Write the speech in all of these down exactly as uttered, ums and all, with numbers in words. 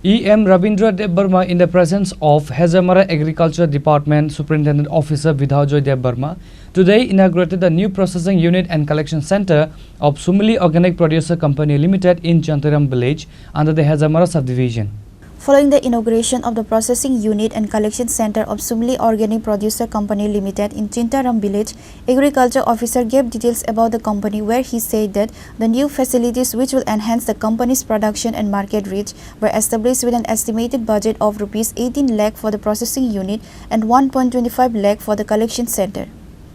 E M Ravindra Debbarma, in the presence of Hezamara Agriculture Department Superintendent Officer Vidhajoy Debbarma, today inaugurated the new processing unit and collection center of Sumili Organic Producer Company Limited in Chantaram village under the Hezamara subdivision. Following the inauguration of the processing unit and collection center of Sumili Organic Producer Company Limited in Chintaram village, Agriculture Officer gave details about the company, where he said that the new facilities, which will enhance the company's production and market reach, were established with an estimated budget of rupees eighteen lakh for the processing unit and one point twenty five lakh for the collection center.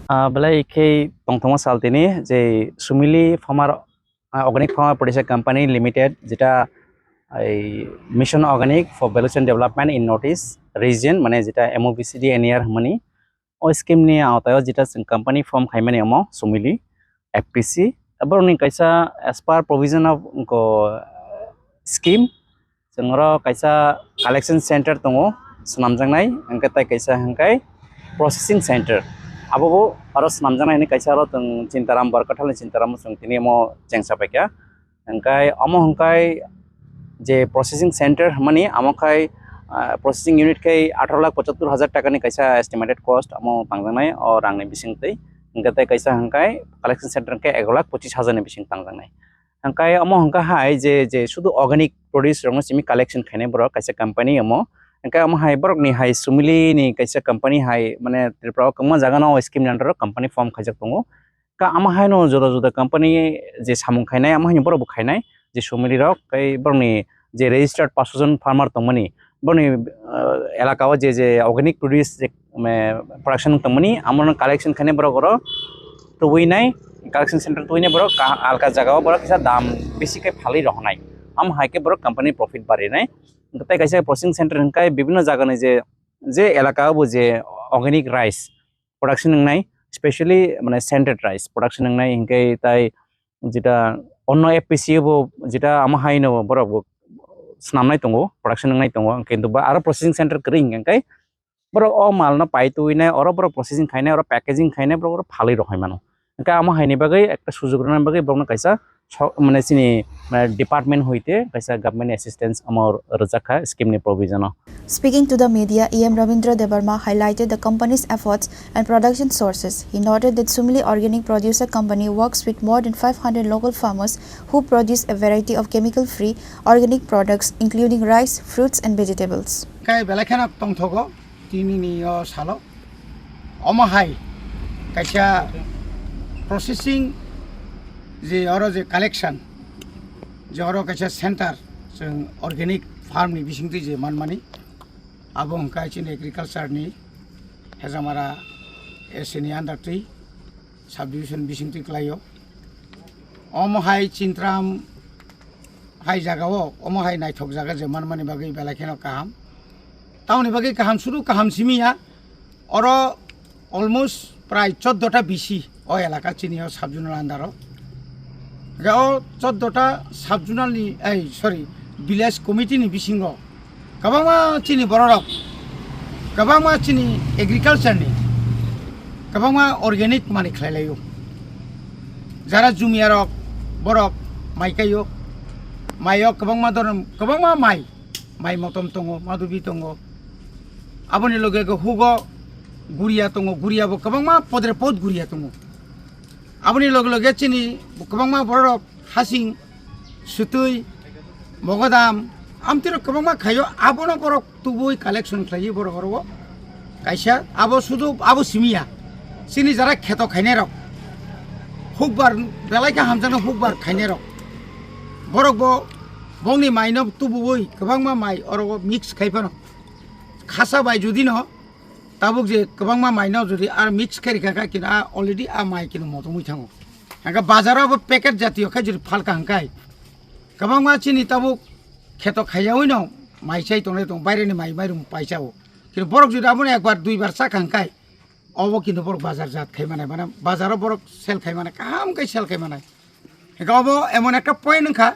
Ah, belai khe tongthoma sal tini je Sumili Farmer, ah, Organic Farmer Producer Company Limited, jeta ei Mission Organic for Value Chain Development in North East Region, mane jeta M O V C D N E R hwnmani, o scheme ni awtaio jeta chwng company form khaimani omo Sumili F P C. Borokni kaisa as per provision of ko scheme, chwng oro kaisa collection center tongo swnamjaknai, hwnkhe tai kaisa hwnkhe processing center. Abo bo aro swnamjaknai hwnwi kaisa aro chwng Chintaram, Barkathal ni Chintaram chwng tini omo chengsa paikha. Hwnkhe omo hwnkhe je processing center hwnmani, amo khai, ah, processing unit khai atharo lakh pochattor hajar taka ni kaisa estimated cost amo tangjaknai o rang ni bising twi. Hwnkhe tai kaisa hwnkhe collection center hwnkhe ego lakh pochis hajar ni bising tangjaknai. Hwnkhe omo hwnkhe hai je, je sudu organic produce rokno simi collection khainai borok kaisa company omo. Hwnkhe omo hai borokni hai Sumili ni kaisa company hai mane Tripura o kwbangma jaga no scheme ni under o company form khaijak tongo. Ka amo haino juda juda company je samung khainai, amo haino borok bo khainai, je Sumili rok, tei borokni je registered paso jon farmer tongmani, borokni, ah, elaka o je, je organic produce je, me, production tongmani, amo no collection khainai borok oro tubui nai, collection center tubui nai borok ka-, alka jaga o borok kisa dam bisi khe phalwi rohornai. Amo hai khe borok company profit barinai. Tei kaisa processing center hwnkhe bibinno jaga ni je, je elaka o bo je organic rice, production wngnai, specially mane scented rice production wngnai, hinkhe tai jeta onno F P C bo jeta amo haino borok bo swnamnai tongo, production wngnai tongo, kintu ba aro processing center kwrwi hinkhe borok o malno pai twi nai, oro borok processing khainai, oro packaging khainai, borok oro phalwi rohai mano. Hwnkhe amo haini bagwi ekta sujuk rwna bagwi borokno kaisa so-, mane chini, mane department hoite kaisa government assistance amo rwjak kha scheme ni provision o. Speaking to the media, E M Ravindra Debbarma highlighted the company's efforts and production sources. He noted that Sumili Organic Producer Company works with more than five hundred local farmers who produce a variety of chemical-free organic products, including rice, fruits, and vegetables. Kai belai kheno tongthogo. Tinini o salo omo hai kaisa processing, je oro je collection, je oro kaisa center, chwng organic farm ni bisingtwi je manmani, abo hwnkha chini agriculture ni Hejamara S A ni under twi subdivision bisingtwi kwlaio. Omo hai Chintaram hai jaga o, omo hai naithok jaga je manmani bagwi belai kheno kaham. Tamoni bagwi kaham, sudu kaham simi ya. Oro almost prai choddo ta B C o elaka chini o sub-zonal under o. Ga o choddo ta sub-zonal ni, ei, sorry, village committee ni bisingo kwbangma chini bororok, kwbangma chini agriculture ni, kwbangma organic mani khlai laio. Jara jumia rok, borok mai kaio, maio kwbangma dhoron, kwbangma mai, mai motom tongo, madubi tongo. Aboni loge loge hugo guria tongo, guria bo kwbangma podre pod guria tongo. Aboni loge loge chini kwbangma bororok hasing, sutui, mogodam, amtwirok kwbangma khaio, abono borok tubui collection khlaiwi borok oro o kaisa, abo sudu abo simiya, chini jara kheto khainai rok, hukbar belai khe hamjakno hukbar khainai rok, borok bo bongni maino tubuwi kwbangma mai oro o mix khai phano khasa bai judi no tabuk je kwbangma maino judi ar mix khe rikha kha kino a already a mai kino motomwi thango. Hingkhe bazaro bo packet jatiyo khe judi phalka hingkhai kwbangma chini tabuk kheto khaiyawi no mai chai tongnai tong, baireni mai mairum paisa o. Kino borok judi abono ekbar duibar chakha hingkhai obo kino borok bazar jat khai manai, mane bazaro borok sell khai manai, kaham khe sell khai manai. Hingkhe obo emon ekta point wngkha,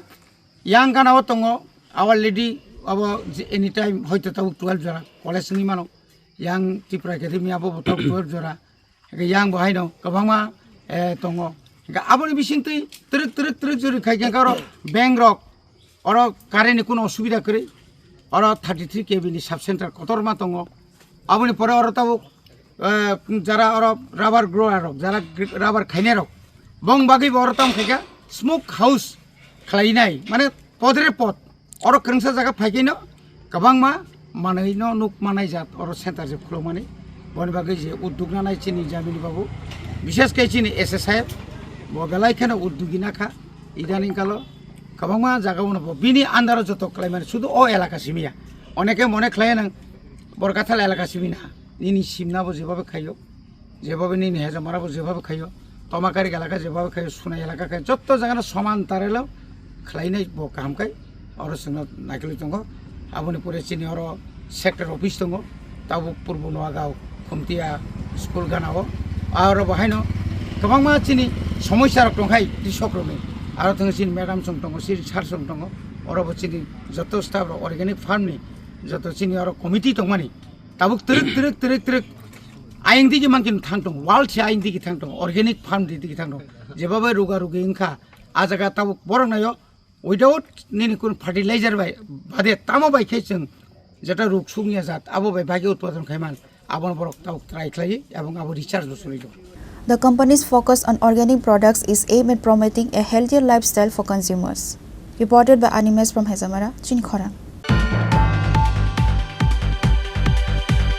yang gana o tongo, our lady abo je anytime hoito tabuk twelve jora college wngwi mano, yang Tripura Academy abo bo tabuk twelve jora, hingkhe yang bo haino kwbangma, eh, tongo. Hingkhe aboni bisingtwi twrwk twrwk twrwk jora khai khe oro bank rok, oro current ni kuno osubida kwrwi, oro thirty three K V ni sub center kotorma tongo. Aboni pore oro tabuk, eh, jara oro rubber grower rok, jara gr-, rubber khainai rok, bong bagwi bo oro tamo khaikha smoke house khlainai, mane podre pod. Oro kwrwngsa jaga phaikhaino kwbangma manwino nuk manai jat oro center je khulumani. Boni bagwi je udduk nanai chini jamini babu, bishes khe chini S S I F, bo belai kheno uddugina kha. Idaning kalo kwbangma jaga bono bo bini under o joto khlaimani, sudu o elaka simiya. Oneke mone khlai nang Borkathal elaka simi na. Nini simna bo jebhabe khaio, jebhabe nini hejamara bo jebhabe khaio, Tomakari elaka jebhabe khaio, Sunai elaka khaio, jotto jagano soman tarelo khlainai bo kaham khai oro chwngno naikhlwi tongo. Aboni pore chini oro sector office tongo, tabuk Purbo Noagao Khumtia school ganao. Aro bo haino kwbangma chini somosya rok tongkhai krisok rokni. Aro thwng chini madam song tongo, chini sir song tongo, oro bo chini jotto staff rok organic farm ni jotto chini oro committee tongmani. Tabuk twrwk, twrwk, twrwk, twrwk. Ayang digi mangkin thang tong, world se ayang digi thang tong, organic farm di digi thang tong. Jebhabe ruga rugi wngkha, a jaga tabuk borok nayo, without nini kun fertilizer bai, bade tamo bai khe chwng jeta ruk sung ya jat, abo bai bagwi utpadon khai man, abono borok tabuk try khlai, ebong abo research bo choli tong. The company's focus on organic products is aimed at promoting a healthier lifestyle for consumers. Reported by Animesh from Hejamara, Chini Khorang.